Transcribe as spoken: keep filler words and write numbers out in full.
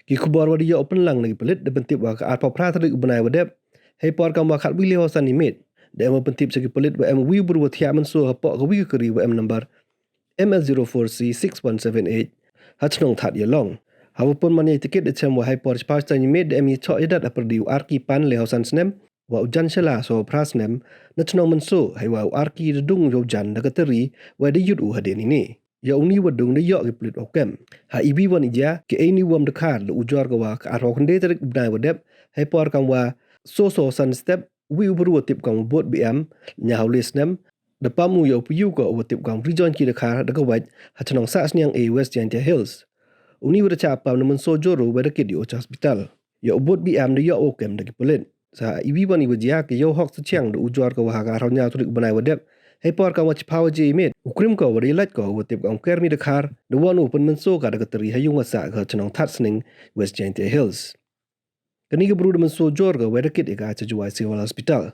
Ki khubor wa da yoh u pynlang na ki pulit da pyntip wa ka arphaw phra tarik u bnai wa dep, hei por kam wa khatwi le hawsan i miet, da em u pyntip cha ki pulit wa em wi u bru wa thiah mynsaw hapoh ka wi ka kari wa em number M S zero four C six one seven eight, ha chnong Thad Yalong. Ha wa pun man ya i tikit da chem wa hei por chiphaw stan i miet da em ya choh ya dat ha pyrdi u Arki Pan le hawsan snem, wa u Jan Shala so phra snem, na chnong Mynso, hei wa u Arki da dung yow jan da ka tari, wa da yut u hadien ini. Ya uni wa dung da yoh ki pulit u kem. Ha iwi wan i jia, ki ei ni wam da khar, la ujor ka wa ka arphaw khyndai tarik u bnai wa dep, hei por kam wa so so san step, wi u bru wa tip kam Bot B M, nya haw le snem, da pam u ya u piu ka wa tip kam Rijon Ki da khar, da ka wait, ha chnong Sah Sniang A West Jaintia Hills. Uni wa da cha pam na Mynso jor u wa da kit yow cha hospital. Ya u Bot B M da yoh u kem da ki pulit. Sa iwi wan i wa jia ki yow hok sa chiang da ujor ka wa ha ka arphaw nyaw tarik u bnai wa dep. Hei por kam wa chiphaw je i miet. U krim ka wa da yalait ka wa tip kam Kermi da khar. Da wan u pun mynsaw ka da ka tari ha yung wa sah ka chnong Thad Sning West Jaintia Hills. Kani ka bru da mynsaw jor ka wa da kit ya ka cha Jowai Civil Hospital.